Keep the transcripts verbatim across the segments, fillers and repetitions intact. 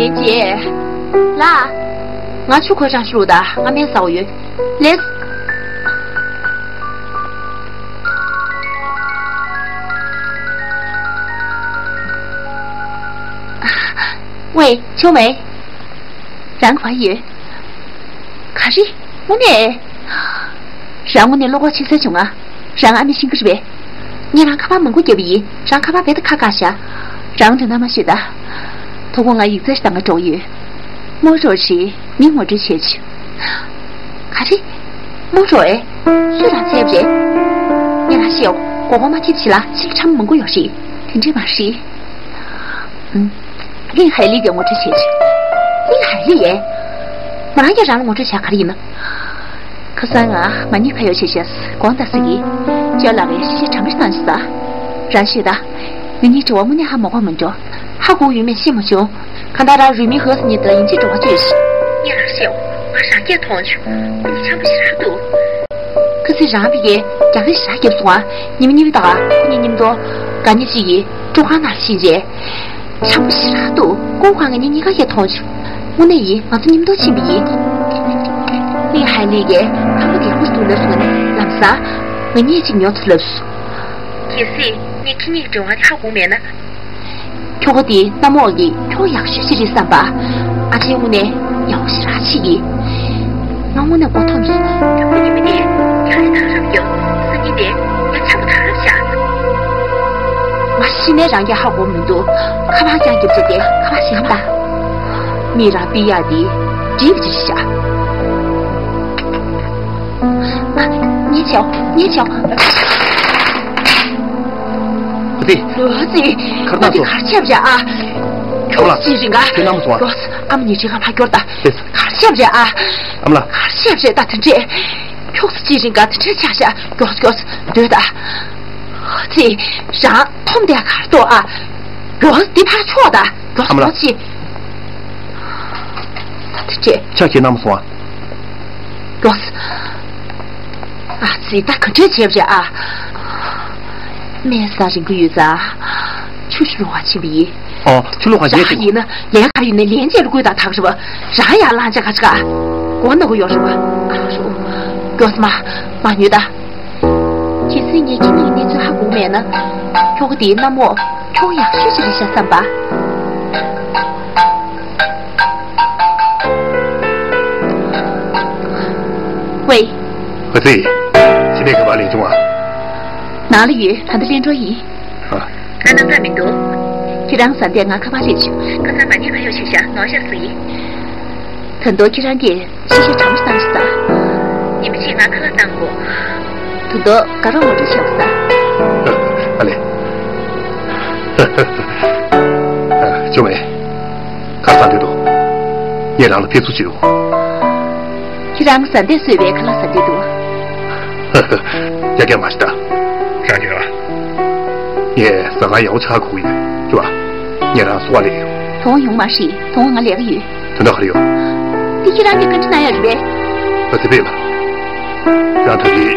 ལན་རྗེས། ལ། ང་ཆུ་ཁོལ་ཆང་བཞུར་ད་ང་སྨན་ཟ་འོ་ཡོད། ལེས། ཝེ། ཆོ་མེ། རང་ག་པར་ཡོད། ག་རེ། དངོས་གནས། རང་དངོས་གནས་བློ་ཁོག་ཆེ་ས་བྱུང་ང་། རང་ཨ་མས་ཤེས་ཀྱི་རེད་པས། ངས་རང་ཁ་པར་མང་པོ་བརྒྱབ་པ་ཡིན། རང་ཁ་པར་རྦད་དེ་ཁ་བཀག་ཤག་རང་དོན་དག་མ་ཤེས་ད། དོ་དགོང་ང་ཡིག་ཚད་ཞིག་བཏང་ག་འགྲོ་གི་ཡོད། རྨོ་རོགས་བྱེད། མི་ངོ་སྤྲོད་བྱེད་ཅིག་ག་རེ། རྨོ་རོགས་ཨེ། སུས་རང་བཙལ་བ་རེད། ངས་རང་བཤད་འོ། མགོ་སྐོར་མ་ཐེབས་བྱེད་ལ། ཕྱི་ལ་ཁྲམ་མང་པོ་ཡོད་རེད། དེ་འདྲས་མ་རེད། ཨུམ། ལིན་ཧའེ་ལི་གིས་ངོ་སྤྲོད་བྱེད་ཅིག་ལིན་ཧའེ་ལི་ཡས། མོ་རང་གིས་རང་ལ་ངོ་སྤྲོད་བྱས་ག་རེ་ཡིན་ན། ཁ་སང་ང་མ་ཎི་ཁ་ཡོག་བྱེད་ཤག་དགོངས་དག་ཟེར་གི། ཅོ་ལགས་ཀྱིས་ཤི་ཤི་གྲ་མ་ཞིག་བཏང་ཤག་རང་ཤེས་ད། ངེད་གཉིས་འབྲེལ་བ་དངོས་གནས་ཧ་མ་གོ་མི་འགྲོ། ཧ་གོ་ཡོད་མེད་ཤེས་མ་བྱུང་། གང་ལྟར་རང་རུས་མིང་ཧོས་ཉིད་དེ་ལ་ཡིན་གཅིག་འགྲོ་བ་བཅོས་ཤིག་ངས་རང་བཤད་འོ། ང་རང་སྐད་མཐོང་བྱུང་། ཁོ་ཆམ་པོ་ཞེ་དྲག་འདུག་ཁ་སང་རང་ཕ་གིར་རྒྱག་རེས་ཞེ་དྲག་བརྒྱབ་སོང་ཨ། ཉི་མ་གཉིས་པ་དང་ཁོ་གཉིས་མཉམ་དུ་དགའ་ཉེ་ཞིག་གི་སྤྲོ་ཁང་ནང་ཕྱིན་རྗེས། ཆམ་པོ་ཞེ་དྲག་འདུག་ཀོ་ཁང་གི་ཉིན་གཉིས་ཀ་ཡར་མཐོང་བྱུང་། དངོས་གནས་ཡིན། ང་ཚོ་མཉམ་དུ་ཕྱིན་པ་ཡིན། ལིན་ཧའེ་ལི་གིས་ཁང་པ་དེ་ཡག་པོ་ཞིག་འདུག་ལབ་སོང་། ལམ་སང་ང་གཉིས་གཅིག་ཉོ་ཐུབ་ལབ་སོང་། གལ་སྲིད་ངས་ཁྱེད་གཉིས་ཀྱི་འབྲེལ་བ་དེ་ཧ་གོ་མེད་ན། ཁྱོ་ག་དེ་གནམ་འོག་གི་ཁྱོ་ག་ཡག་ཤོས་ཅིག་རེད་བསམ་པ། ཨ་ཅེ་དངོས་གནས་ཡག་པོ་ཞེ་དྲག་བྱེད་ཀྱི། ང་དངོས་གནས་མགོ་འཐོམས་སོང་། ཁྱོ་ག་ཉི་མ་དེ་རྒྱག་རེས་ད་རབ་བརྒྱབ། སང་ཉིན་དེ་ཡང་ཆམ་པོ་ད་རབ་བཞག་ང་གཞི་ནས་རང་གིས་ཧ་གོ་མི་འདུག་ཁ་པར་རྐྱང་རྒྱབ་བྱས་ཏེ་ཁ་པར་ཞིག་ལྟ། མི་རང་པི་ཡ་དེ་འགྲིག་གི་ཅིག་བཞག་ཨ། ཉེ་ཆའོ། ཉེ་ཆའོ། ཨ་ཙི། ཨ་ཙི། གར་ད་ཚོ། གར་ཆབ་ར་ཨ། ཁྱོད་ལ་ཅི་རིང་ག་ཁྱོད་ནམ་སོང་ཨ། ཨ་མ་ཉེ་ཆའི་ཁ་ཕ་སྐྱོར་ད། ལེས། གར་ཆབ་ར་ཨ། ཨ་མ་ལ། གར་ཆབ་ར་ད་དེ་འདྲས། ཁྱོད་ཅི་རིང་ག་དེ་འདྲས་ཆགས་ཤག་མགྱོགས་མགྱོགས་སྡོད་ད། ཨ་ཙི། རང་འཐོམ་དེ་གར་ཏོ་ཨ། མགྱོགས་འདི་ཕར་ཕྱོགས་ད། མགྱོགས་ཨ་མ་ལ། མགྱོགས་ཅི། ད་དེ་འདྲས། ཆ་ཁྱེད་ནམ་སོང་ཨ། མགྱོགས། ཨ་ཙི། ད་ག་འདྲས་བྱས་པ་རེད་ཨ། སྨན་ཟ་རན་གྱི་ཡོད་ཙང་། ཆུ་ཞིག་བླུག་ག་ཕྱིན་པ་ཡིན། ཨོ། ཆུ་བླུག་ག་རྒྱལ་རང་ཡིན་ན་ལན་ག་རེ་ཡིན་ནའི་ལན་བྱས་ལ་བསྐུལ་དང་ཐག་རེད་པ། རང་ཡར་ལངས་བྱས་ག་ཅི་ག་མགོ་ན་གི་ཡོད་རེད་པ། ཨ་རོ། མགྱོགས་མ། མ་ཉོས་ད། གལ་སྲིད་ངས་ཁྱེད་གཉིས་གནས་ཚུལ་ཧ་གོ་མེད་ན། ཁྱོ་ག་དེའི་གནམ་འོག་ཁྱོ་ག་ཡག་ཤོས་ཅིག་རེད་ཤག་བསམ་པ། ཝེ། ཨ་ཙི། ཕྱི་ནས་ག་པར་ལེན་བྱུང་ཨ། ནང་ལ་ཡོད། ད་ལྟ་ལེན་འགྲོ་ཡིན། ཨ། ང་ནང་ལ་མི་འདུག་ཁྱེད་རང་ཟ་འདས་ང་ཁ་པར་རེད་བྱུང་། ཁ་སང་མ་ཉེས་ཁ་ཡོག་བྱས་ཤག་ནོར་ཤག་ཟེར་གྱི། ད་དུང་ཁྱེད་རང་གིས་ཤི་ཤི་གྲང་མོ་བཏང་ཤག་ཟ། ཉི་མ་གཅིག་ང་ཁ་ལག་བཏང་དགོས། ད་དུང་དགའ་རོགས་ངོ་སྤྲོད་བྱས་པ་ཟ། ཨ་ལེ། ཨ། ཆོ་མེ། ཁ་ལག་ཟ་འདོད་འདུག་ངས་རང་ལ་ཕེབས་བསུ་བྱེད་འོ། ཁྱེད་རང་ཟ་འདས་གསོལ་བའི་ཁ་ལག་ཟ་འདོད་འདུག་ཡ་རྒྱ་མ་ཤི་ད། རང་རྒྱ། ངས་ཟ་ཁང་ཡག་པོ་ཆགས་དགོས་ཀྱི་ཡོད། ཅོ་ཨ། ངས་རང་གསོལ་བ་ལེན་ཡོང་། དོ་དགོང་ཡོང་མ་རེད། དོ་དགོང་ང་ལས་ཀ་ཡོད། དོན་དག་ག་རེ་ཡོད། འདི་ཁྱེད་རང་གིས་བཀའ་འདྲི་གནང་ཡག་རེད་པས། ཨ་ཙི་ཕེབས་ལ། རང་ད་གིན་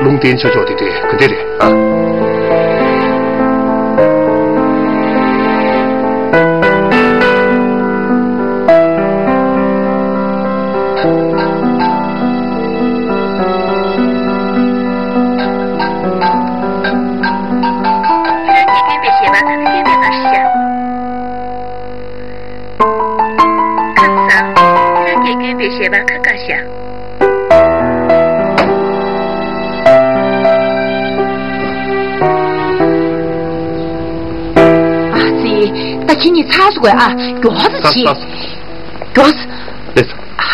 ལུང་བསྟན་ཆོས་ཕྱོགས་དེ་འདྲས་ག་འདྲས་རེད་ཨ། ཁྱེད་རང་གིས་བསྐྱོན་པའི་བྱེད་པ་ཁ་ཚ་སྐྱོན་མེད་པར་བཞག་ཁམས་བཟང་། ཁྱེད་རང་གིས་བསྐྱོན་པའི་བྱེད་པ་ཁ་བཀག་བཞག་ཨ་ཙི། ད་ཁྱེད་གཉིས་ཚར་སོང་གས་ཨ། མགྱོགས་ཙམ་བྱེད། ཚར་སོང་། མགྱོགས། ལེས།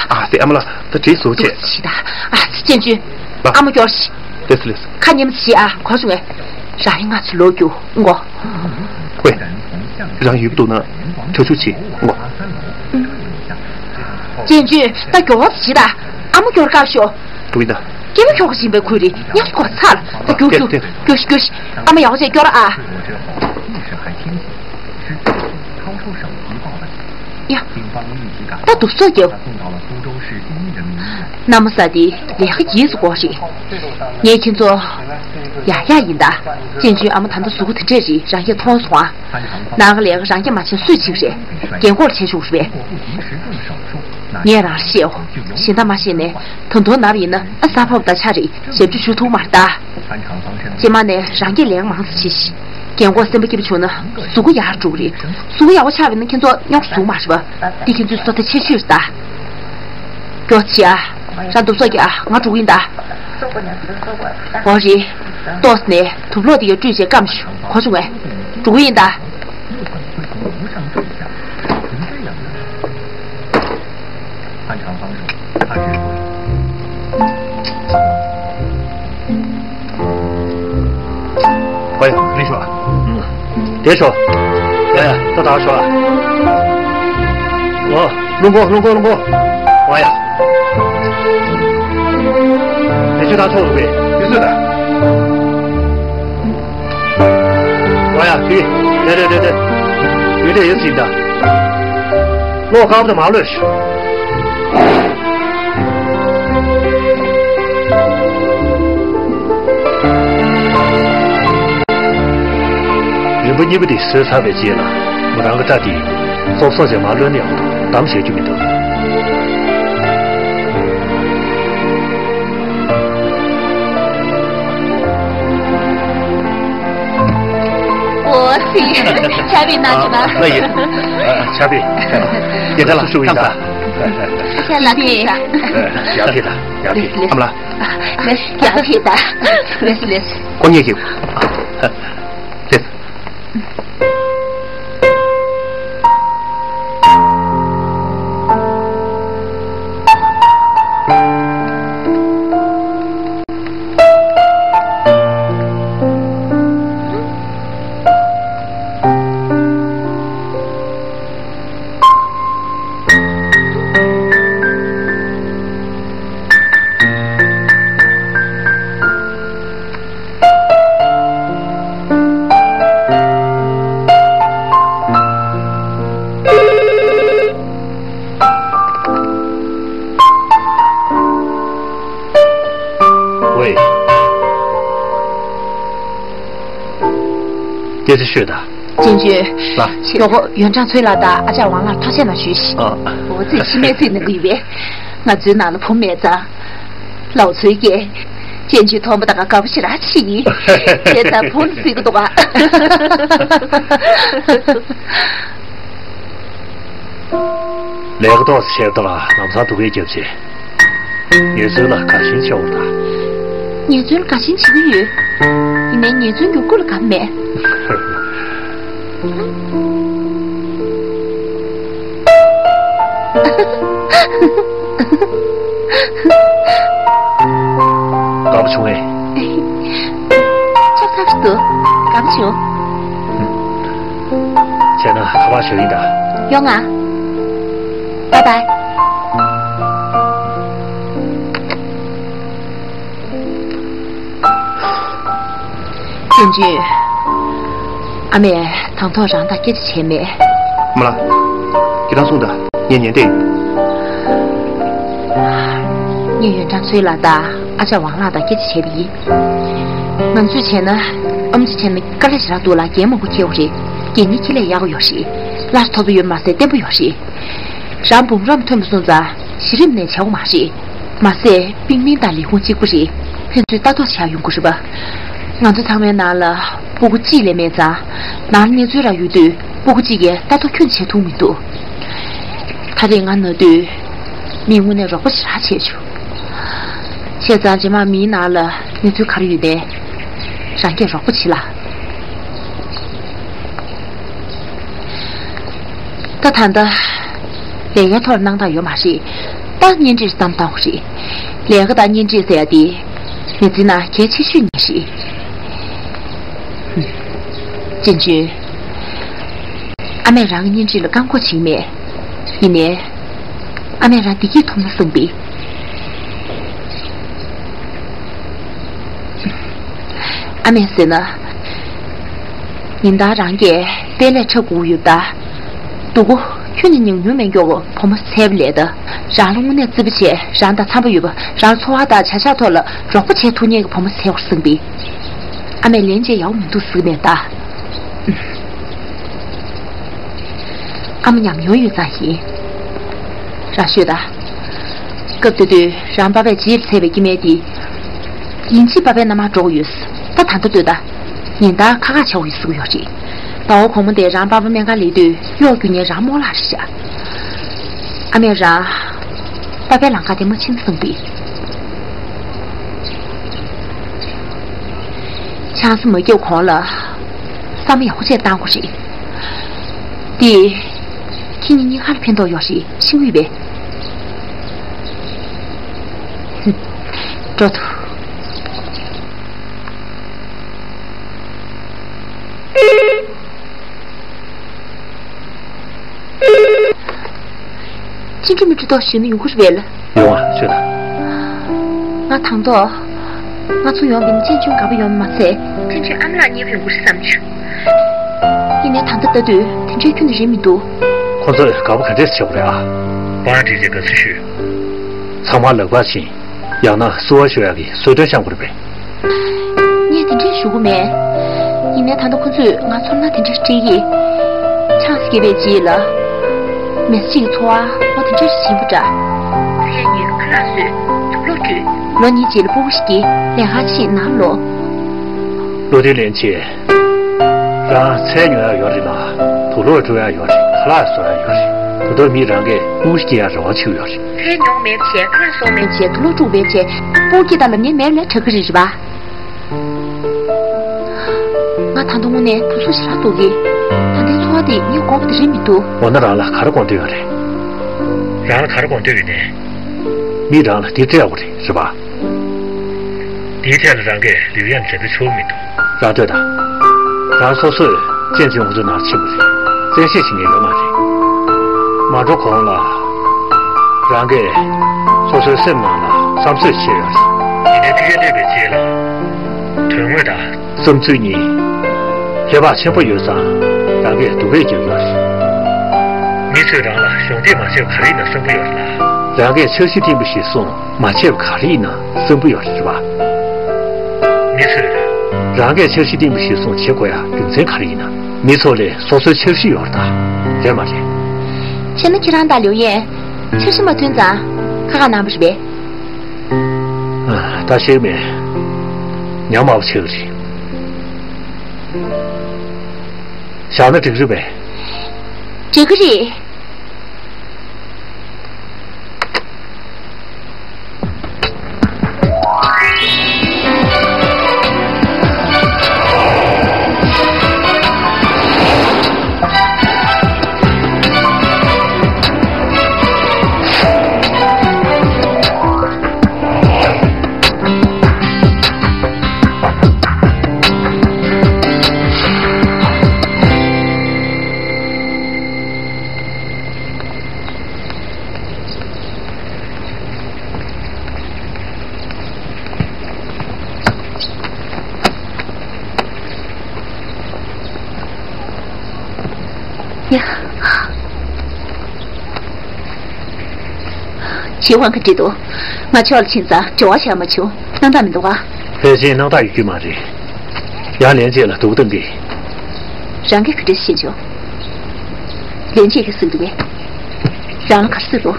ཨ་ཙི། ཨ་མ་ལགས། ད་བྲིས་སོ་ཆེ། ཅི་ད། ཨ་ཙི། ཅན་ཅུན། ཨ་མ་མགྱོགས་ཤིག་ལེས་ལེས། ཁ་མཉམ་བྱེད་ཨ། གོ་སོང་ངས། རང་ཡིན་ང་ཚོ་ལོག་རྒྱུ་མགོ། ཝེ། རང་ཡོད་པ་འདུག་ན་ཐུགས་རྗེ་ཆེ་མགོ། ཅན་ཅུན། ད་མགྱོགས་བྱེད་ད། ཨ་མ་སྐྱོར་དཀའ་ཤོག་འགྲོ་གི་ད། སྐྱེ་བོ་ཁྱོ་ག་ཞིམ་པའི་ཁུལ་རེད། ཉམས་སུ་གོ་ཚར། ད་རྒྱུགས་རྒྱུགས། རྒྱུགས་རྒྱུགས། ཨ་མ་ཡག་པོ་བྱས་སྐྱོར་ཨ། ཡ། ད་དུ་སོ་རྒྱབ། ན་མོ་ས་དེ་ལས་ཀ་རྗེས་སུ་འགོ་རེད། ངས་ཁྱེད་ཚོ་ཡ་ཡ་ཡིན་ད། ཅན་ཅུན་ཨ་མ་ད་ལྟ་གཟུགས་པོ་དེ་འདྲས་རེད། རང་གིས་མཐོང་སོང་ཨ། ནང་གི་ལས་ཀ་རང་གིས་མ་བྱས་སུས་བྱེད་རེད། རྒན་གོག་ལ་བྱས་ཆོག་རེད་པས། ངས་རང་བཤད་འོ། གཞན་དག་མ་བཤད་ནས་ད་དུང་ན་བ་ཡིན་ན་ཨ་ས་ཕབ་ད་ཆ་རེད། ཞབས་ཕྱི་ཞུ་ཐུབ་མ་རེད་ད། རྗེས་མ་ནས་རང་གིས་ལས་ཀ་མང་ཙམ་བྱེད་ཤིག་རྒན་གོག་སེམས་པ་སྐྱིད་པོ་བྱུང་ན་གཟུགས་པོ་ཡག་འགྲོ་གི་རེད། གཟུགས་པོ་ཡག་པོ་ཆགས་པ་ཡིན་ན་ཁྱེད་ཚོ་རྙོག་ཟུག་མ་རེད་པ། འདི་ཁྱེད་ཚོའི་བསོད་བདེ་ཆེ་ཤོས་རེད་ད། མགྱོགས་བྱེད་ཨ། རང་འདུག་སོགས་ཀྱིས་ཨ། ང་འགྲོ་གི་ཡིན་ད། འོ་རེད། ཏོག་ཙམ་ནས་དུག་ལོག་དེ་ག་བཀྲུས་བྱས་སྐམ་ཞིག་གོ་བྱུང་ངས། འགྲོ་གི་ཡིན་ད། ཨོ་ཡ། ལེགས་ཤོག་ཨ། ལེགས་ཤོག་ཡ་ཡ། ད་ད་ཤོག་ཨ། ཨོ། རླུང་འཁོར་རླུང་འཁོར་རླུང་འཁོར། ཨོ་ཡ། ལེགས་ཤོག་ད་ཆོག་རུ་བས། དུས་ཚོད་ད། ཨོ་ཡ། དུས། དེ་དེ་དེ་དེ། དུས་དེ་ཡོད་ཟིན་ད། བློ་དཀར་པོ་དང་མ་ལོས། རིམ་པ་གཉིས་པ་དེ་བཟོས་ཚར་བའི་རྗེས་ལ་མོ་རང་གི་སྐྲ་དེ་སོབ་སོབ་བྱས་མ་ལོན་ཡང་འདུག་འདམ་བྱེད་རྒྱུ་མི་འདུག་འོ་སི། ཆ་བི་ན་ཆ་ན། ལ་ཡིན། ཆ་བི། ཡིན་ད་ལ་ཤུ་ཡིན་ད། ཁྱེད་ལ་ཁྱེད་ད། ཡ་ཁྱེད་ད། ཡ་ཁྱེད། ཨ་མ་ལ། ལེས། ཡ་ཁྱེད་ད། ལེས་ལེས། ཁོ་ངེད་ཀྱི། ལེས། ཝེ། སྐད་ཆ་ཤོད་དང་། ཅན་ཅུན། ལགས། མགྱོགས་པོ་ཡོན་ཀྲང་ཚུའེ་ལགས་དང་ཨ་ཅག་ཝང་ལགས་ཐག་བཅད་གནང་ཞུས་ཤིག་ཨ། འོ་ཙི་ཕྱི་མའི་ཚིག་ནང་གི་ཡོད་པས། ང་ཚོའི་ནང་ལ་བུ་མེད་ཙང་། ལའོ་ཚུའེ་ཀྱིས་ཅན་ཅུན་མཐོང་པ་དང་དགའ་པོ་ཞེ་དྲག་བྱེད་ཀྱི་ཡིན། དེ་ལྟར་བུ་ལ་བརྩི་གི་འདུག་ག་ལས་ཀ་ཏོག་ཙམ་བྱས་དང་ལམ་སང་སྡུག་སྐད་རྒྱབ་བྱས། ངེད་ཚོའི་ལ་དགའ་ཞེན་ཆེ་བོ་དང་། ངེད་ཚོའི་ལ་དགའ་ཞེན་བྱེད་ཀྱི་ཡོད། ཡིན་ནའི་ངེད་ཚོའི་མྱུ་གུ་ལ་དགའ་མེད། དགའ་པོ་བྱུང་ངས། ཆགས་ཚར་འདུག་དགའ་པོ་བྱུང་། བྱས་ན་ཁ་པར་ཞུ་ཡིན་ད། ཡོང་ང་། བའི་བའི། ཅན་ཅུན། ཨ་མས་དང་ཐོག་རང་དང་སྐད་ཆ་བྱས་མེད། མ་ལ། ཁྱེད་རང་གསུངས་དང་ངས་ཉན་བསྡད་ཡོད། ངས་ཡོན་ཀྲང་ཚུའེ་ལགས་དང་ཨ་ཅག་ཝང་ལགས་དང་སྐད་ཆ་བྱས་པ་ཡིན། ང་ཚོས་བྱས་ན་ཨམ་ཆི་བྱས་ན་དཀའ་ལས་ཞེ་དྲག་འདུག་ལ་རྒན་མང་པོ་ཁེལ་བ་རེད། རྒན་ནི་ཁེ་ལས་ཡག་པོ་ཡོད་རེད། སླར་ཐོབ་ཏུ་ཡོད་མ་ཟད་བརྟན་པོ་ཡོད་རེད། རང་འབུམ་རམས་ཐོན་པ་སོང་ཙང་གཞི་རིམ་ནས་བྱ་བ་མ་རེད། མ་ཟད་པིང་མིང་དང་ལི་ཧུང་གཅིག་པུ་རེད། ཕན་ཚུན་ལྟ་རྟོག་བྱེད་ཡ་ཡོང་གི་རེད་པ། ང་ཚོ་ཚང་མའི་ནང་ལ་སྤུ་གུ་གཅིག་ལས་མེད་ཙང་། ནང་ལ་གནས་ཚུལ་རག་ཡོད་དུས་སྤུ་གུ་གཅིག་གིས་ལྟ་རྟོག་ཁྱོན་བྱེད་ཐུབ་མི་འདུག་ད་རེས་ང་ན་དུས་མིའི་ངོས་ནས་རོགས་པ་ཞེ་དྲག་བྱས་བྱུང་། བྱས་ཙང་རྗེས་མ་མིའི་ནང་ལ་གནས་ཚུལ་ག་རེ་ཡོད་ནའི་རང་སྐད་རོགས་པ་བྱེད་ལ། ད་ད་ལྟ་ལས་ཀའི་ཐོག་སྣང་དག་ཡོད་མ་རེད། ད་གཉེན་སྒྲིག་བསམ་བཏང་བ་རེད། ལས་ཀ་དང་གཉེན་སྒྲིག་ཟེར་ཡ་དེ་མི་ཚེ་ནང་གལ་ཆེ་ཤོས་གཉིས་རེད། ཅན་ཅུན། ཨ་མས་རང་གི་གཉེན་སྒྲིག་ལ་བཀག་འགོག་བྱེད་ཀྱི་མེད། ཡིན་ནའི། ཨ་མས་རང་བདེ་སྐྱིད་ཐོབ་ན་བསམ་པས། ཨ་མས་ཟེར་ན། ཉིན་ལྟར་རང་གིས་དཔལ་ལས་འཁྲབ་དགོས་ཡོད་ད། སྡུག་གུ་ ཁྱོད་ནི་ཉུང་ཉུང་མེད་མགྱོགས་བུ་མོ་འཚོལ་བ་ལས་ད། རང་ལ་དངོས་གནས་བརྩེ་པོ་བྱས། རང་དང་འཚམ་པོ་ཡོད་པ། རང་ཚོར་བ་དང་བྱ་གཞག་ཐོག་ལ་རོགས་པ་བྱེད་ཐུབ་མཁན་གྱི་བུ་མོ་འཚོལ་བར་གསུངས་པས། ཨ་མས་ལན་བྱས་ཡག་པོ་མི་འདུག་ཟེར་གི་མེད་ད། ཨ་མ་ཉམས་མྱོང་ཡོད་ཙང་ཡིན། རང་ཤོད་ད། སྐབས་དེ་དུས་རང་པ་ཕས་བྱིས་ལ་འཚོལ་བའི་སྐྱེ་དམན་དེ། ཡིན་གཅིག་པ་ཕའི་མནའ་མར་འགྲོ་གི་ཡོད། ད་ད་ལྟ་ལྟོས་ད། ཉིན་ལྟར་ཁ་ཁ་བྱ་བ་ཡོད་ཟེར་གི་ཡོད་རེད། ཟླ་བ་གོང་མ་དེ་རང་པ་ཕ་སྨན་ཁང་སླེབས་དུས་གཡོག་རྒྱུག་མཁན་རང་རྨོ་ལགས་རེད་ཤག་ཨ་མས་རང་པ་ཕའི་ལམ་ཁ་དེ་མ་ཕྱིན་གསུངས་པས། ཆང་ས་མ་བརྒྱབ་གོང་ལ་བསམ་བློ་ཡག་པོ་བྱས་བཏང་དགོས་རེད། དེ་ཁྱེད་གཉིས་གཉིས་ཀ་ལ་ཕན་ཐོགས་ཡོད་རེད། ཤེས་ཀྱི་ཡོད་པས། འགྲོ་ཐུབ། ཅི་འདྲ་མི་འདྲ་ཏོག་ཞུ་ན་ཡོང་གི་རེད་པས། ཡོང་ཨ། ཤོད་ད། ང་དང་ཐོག་ང་ཚོ་ཡོང་གི་ནི་ཅན་ཅུང་དགའ་པོ་ཡོང་མ་ཚད། ཅན་ཅུང་ཨ་མ་ལགས་མཉེས་པོ་ཡོང་གི་རེད་བསམ་བྱུང་། ཡིན་ནའི་ད་ལྟ་ལྟ་དུས་དེ་འདྲའི་ཁྱོན་ནས་རེད་མི་འདུག་ཁོ་ཚོས་དགའ་པོ་ག་འདྲས་བྱེད་དགོས་རེད་ཨ། པང་ཁྲིད་ཀྱི་དགའ་བསུ་ཞུས། ཚང་མ་ལག་པར་ཕྱིན། ཡང་ན་བསུ་བ་ཞུ་ཡག་གི་གསོལ་སྟོན་བཤམས་དགོས་རེད་པས། ངས་དེ་འདྲས་ཞུ་གི་མེད། ཡིན་ནའི་ད་ལྟ་ཁོ་ཚོས་ང་ཚོར་མནའ་དེ་འདྲས་སྤྲད་ཀྱིས། ཆང་སྐྱེས་པའི་རྗེས་ལ། མི་ཚེ་གཅིག་གི་འཚོ་བ་འོ་དེ་འདྲས་ཞིམ་པོ་འདྲ། ཚལ་ཉོས་ཁ་ལག་བཟོས། དུག་ལོག་བཀྲུས། ལོ་གཉིས་རྗེས་ལ་སྤུ་གུ་ཞིག་སྐྱེས། ལས་ཀ་ཕྱིན་ནང་ལོག་བློ་མཐུན་ལྷན་རྒྱས། རང་ཚལ་ཉོ་ཡག་ཡོད་རེད་ལ། དུག་ལོག་བཀྲུ་ཡག་ཡོད་རེད། ཁ་ལག་བཟོ་ཡག་ཡོད་རེད། ད་དུང་མི་རང་གིས་སྤུ་གུ་སྐྱེ་ཡག་རེ་བ་བྱེད་ཀྱི་ཡོད་རེད། ཚལ་ཉོ་མེད་བྱས་ཁ་ལག་བཟོ་མེད་བྱས་དུག་ལོག་བཀྲུ་མེད་བྱས་སྤུ་གུ་སྐྱེ་ད་ལབ་ནས་མེད་ལས་དྲག་གི་རེད་རེད་པ། ང་ད་དུང་དངོས་གནས་དུག་སོ་ཞེ་དྲག་འདུག་གི། ད་ལྟའི་འཚོ་བ་དེ་ངས་དགོས་པ་དེ་རེད་མི་འདུག་འོ་ན་རང་ལ་ག་རེ་དགོས་འདོད་ཡོད་རེད། རང་ལ་ག་རེ་དགོས་འདོད་ཡོད་ནས། མི་རང་ལ་དེ་སྤྲད་དགོས་རེད་རེད་པ། དེའི་ཐད་ལ་རང་གིས་ལིའུ་ཡན་འགྲན་བསྡུར་ཆོག་མི་འདུག་རང་ལྟོས་དང་། རང་སོ་སོས་ཅན་ཅུང་ཁོ་ཚོའི་ནང་ཕྱིན་པ་རེད། བཙན་ཤེད་བྱེད་མཁན་ཡོད་མ་རེད། མ་འགྲོ་གོང་ལ། རང་གིས་སོ་སོའི་སེམས་ནང་ལ་བསམ་ཚོད་བྱས་ཡོད་རེད། དེ་ནས་ཐུགས་འགན་སྤྲད་པའི་རྗེས་ལ། དོན་དངོས་དང་། བསམ་ཚུལ་གཉིས། ཁྱད་པར་ཆེན་པོ་ཡོད་ཙང་རང་གིས་སྡུག་སྐད་རྒྱབ་ཡོད་རེད། མི་ཚོས་རང་ལ་གཞོགས་འདེགས་མ་བྱས་པ་ག་རེ་ཡིན་ན་བསམ་གྱི་ཡོད་རེད་ལ། རང་གིས་འཆར་གཞི་བཏིང་པ་ཞིག་སྲུང་མ་བྱས་པ་ག་རེ་ཡིན་ན་བསམ་གྱི་ཡོད་རེད་པ། མི་ཚོས་རང་གིས་འཆར་གཞི་བཏིང་པ་ཞིག་སྲུང་བྱེད་དགོས་ཡག་རྒྱུ་མཚན་ག་རེ་ཡིན་ན། མི་ཚོ་ལ་སོ་སོའི་འཆར་གཞི་ཡོད་རེད་ད། རེད་མ་རེད། བྱས་ན་ཁྱེད་རང་དང་ལིའུ་ཡན་འཆར་གཞི་མ་བཏོན་ཙང་ཁ་ཁ་གནང་བ་རེད་པས། ཨ། ད་ཤེས་མེད། ཉམས་དམའ་པོ་ཆགས་ཀྱི་རེད། བཞག་ན་འགྲིག་རེད་པས། འགྲིག་གི་རེད། ཡ། བྱེད་དབང་ག་འདྲ་འདུག་ང་ཕྱོགས་ལ་ཕྱིན་ཙང་འབྱོར་བ་བཞག་མ་བྱུང་། སྣང་དག་མི་འདུག་ག་ཕལ་ཆེར་སྣང་དག་ཡོད་ཀྱི་མ་རེད། ཡང་ལན་ཆེ་ལ་སྡུག་བཏང་གི་རང་གིས་ག་འདྲ་ཤེས་བྱུང་། ལན་ཆེ་གིས་ཟེར་འདུག་གས། རང་ལ་ག་རེ་ཟེར་འདུག་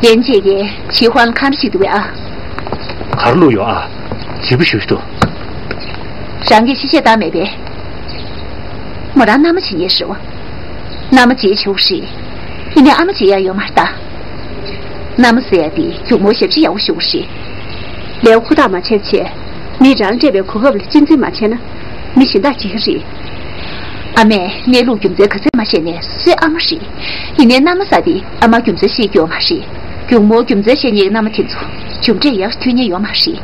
ལན་ཆེ་གིས་བྱེད་དབང་ལ་ཁ་འདྲ་ཞིག་འདུག་གས་ཨ། ག་རེ་བླུགས་ཡོད་ཨ། བྱིས་པ་ཞུ་ཞུ་འདུག་རང་གིས་ཤེས་བཤད་བཏང་མེད་པས། མོ་རང་མནའ་མ་བྱེད་མཁན་རེད་བ། མནའ་མ་བྱེད་ཆོག་རེད། ཡིན་ནའི་ཨ་མ་བྱེད་ཡ་ཡོད་མ་རེད་ད། མནའ་མ་ཟེར་ཡ་དེ་སྒྱུག་མོའི་ཞབས་ཕྱི་ཡག་པོ་ཞུ་དགོས་རེད། ལས་ཧུར་ཐག་མ་བྱས་བྱས། མི་རང་སྤྲད་པའི་གོ་སྐབས་ལ་གཅེས་འཛིན་མ་བྱས་ན། མི་གཞན་དག་བྱེད་ཀྱི་རེད། ཨ་མས་གནས་ལུགས་རྒྱུ་མཚན་ག་ཚད་མ་བཤད་ནའི་སུའི་ཨ་མ་རེད། ཡིན་ནའི་མནའ་མ་ཟེར་དེ་ཨ་མ་རྒྱུ་མཚན་ཤེས་ཀྱི་ཡོད་མ་རེད། སྒྱུག་མོ་རྒྱུ་མཚན་ཤེས་མཁན་གྱི་མནའ་མ་དེ་ཚོ་མཇུག་འབྲས་ཡག་ཐོན་མཁན་ཡོད་མ་རེད།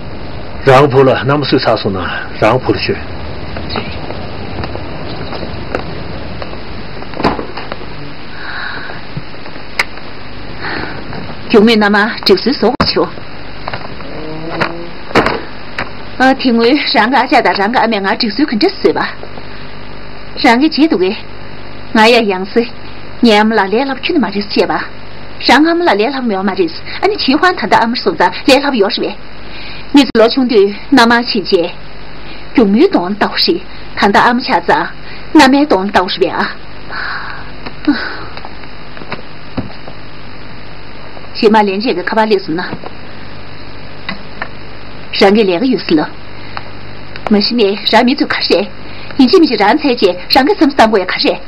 རང་བུ་ལ་མནའ་མ་སུས་ཚར་སོང་ན་རང་བུ་ལ་ཤོད། སྒྱུག་མོས་མནའ་མར་སྒྲིག་སྲོལ་བཟོ་དགོས་བྱུང་། ཨ། དེ་སྔོན་རང་གི་ཨ་ཅག་དང་རང་གི་ཨ་མས་ང་སྒྲིག་སྲོལ་ག་འདྲ་བཟོས་པ། རང་གིས་བརྗེད་འདུག་གས། ང་ཡ་ཡང་སེ། ངའི་ཨ་མ་ལགས་ལས་སླ་པོ་ཁྱོན་ནས་མ་རེད་ཟེར་བྱས་པ། རང་ཨ་མ་ལགས་ལས་སླ་པོ་ཡོད་མ་རེད། ཨ་ནི་ཆིན་ཧྭ་ད་ལྟ་ཨ་མ་སོང་ཙང་ལས་སླ་པོ་ཡོད་རེད་པས། མི་ཚོ་ལོ་ཆུང་དུས་མནའ་མ་ཕྱིན་རྗེས། སྒྱུག་མོའི་གདོང་ལ་ལྟ་བ་རེད། ད་ལྟ་ཨ་མ་ཆགས་ཙང་མནའ་མའི་གདོང་ལ་ལྟ་བ་རེད་པས་ཨ། རྗེས་མ་ལན་ཅན་གྱི་ཁ་པར་སླེབས་སོང་ན། རང་གི་ལས་ཀ་ཡོད་ཟེར་ལབ། མ་གཞི་ནས་རང་མི་ཚོས་ག་རེ་རེད། ཡིན་གཅིག་མིན་གཅིག་རང་འཚོལ་བྱས་རང་གི་བསམ་བློ་བཏང་དགོས་ཡ་ག་རེ་རེད།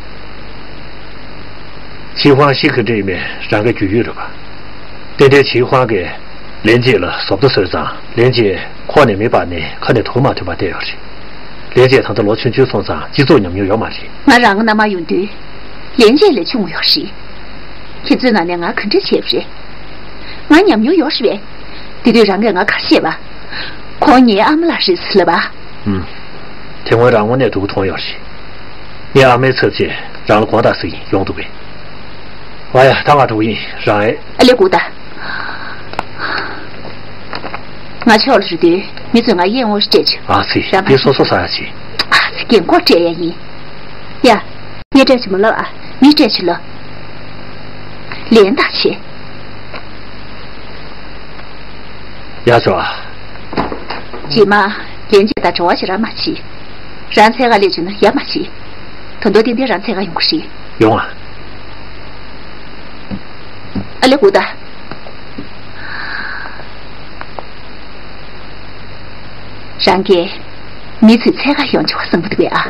ཆིན་ཧྭ་ཤི་གི་འདྲེ་ཡིན་མིན་རང་གི་རྒྱུས་ཡོད་རེད་པ། ཏན་ཏན་ཆིན་ཧྭ་གིས་ལན་ཅན་ལ་བཟོ་ལྟ་བཟོས་ཙང་ལན་ཅན་ཁོག་ནས་མེ་འབར་ནས་ཁ་ནས་དུག་མ་ཐོན་པ་བསྡད་ཡོད་རེད། ལན་ཅན་ད་ལྟ་ལོ་ཆུང་ཆུང་སོང་ཙང་སྤྱི་ཚོགས་ཉམས་མྱོང་ཡོད་མ་རེད། ང་རང་གི་མནའ་མ་ཡོང་དུས། ལན་ཅན་ལས་ཆུང་ངུ་ཡོད་རེད། ཁྱེད་ཚོའི་ནང་ནས་ང་ག་འདྲ་བྱས་པ་རེད། ང་ཉམས་མྱོང་ཡོད་རེད་པས། དེ་དུས་རང་གིས་ང་ག་རེ་བཤད་པ། ཁོང་ངའི་ཨ་མ་ལགས་རེད་ཟེར་ལབ་པ། ཨུམ། དེ་སྔོན་རང་དངོས་གནས་སྡུག་པོ་མཐོང་ཡོད་རེད། ངའི་ཨ་མའི་ཚབ་བྱས་རང་ལ་དགོངས་དག་ཟེར་གྱིན་ཡོང་འདུག་པས། ཨ་ཡ་ད་ང་འགྲོ་གི་ཡིན་རང་ཨེ། ཨ་ལེ་སྒུག་ད། ང་ཕྱོགས་ལ་རེད་དུས་མི་ཚོས་ང་གཡས་ངོ་སྤྲད་བྱུང་། ཨ་ཙི། རང་འདི་སོ་སོ་ཟ་ཡ་བྱེད། ཨ་ཙི་རྒན་གོག་སྤྲད་ཡ་ཡིན། ཡ། ངས་སྤྲད་བྱུང་མ་ལབ་ཨ། མི་སྤྲད་བྱུང་ལབ། ལན་བཏགས་བྱེད། ཡ་ཆོག་ཨ། རྗེས་མ། ལན་ཅན་དང་བྲོ་བ་ཞིག་རང་མ་བྱེད། རང་འཚོལ་ག་སླེབས་བྱུང་ན་ཡ་མ་བྱེད། ད་དུང་ཏན་ཏན་རང་འཚོལ་ག་ཡོང་གི་རེད། ཡོང་ཨ། ཨ་ལེ་སྒུག་ད། རང་གིས་མི་ཚོའི་འཚོལ་ག་ཡོང་ཆོག་པ་བསམ་གི་འདུག་པས་ཨ།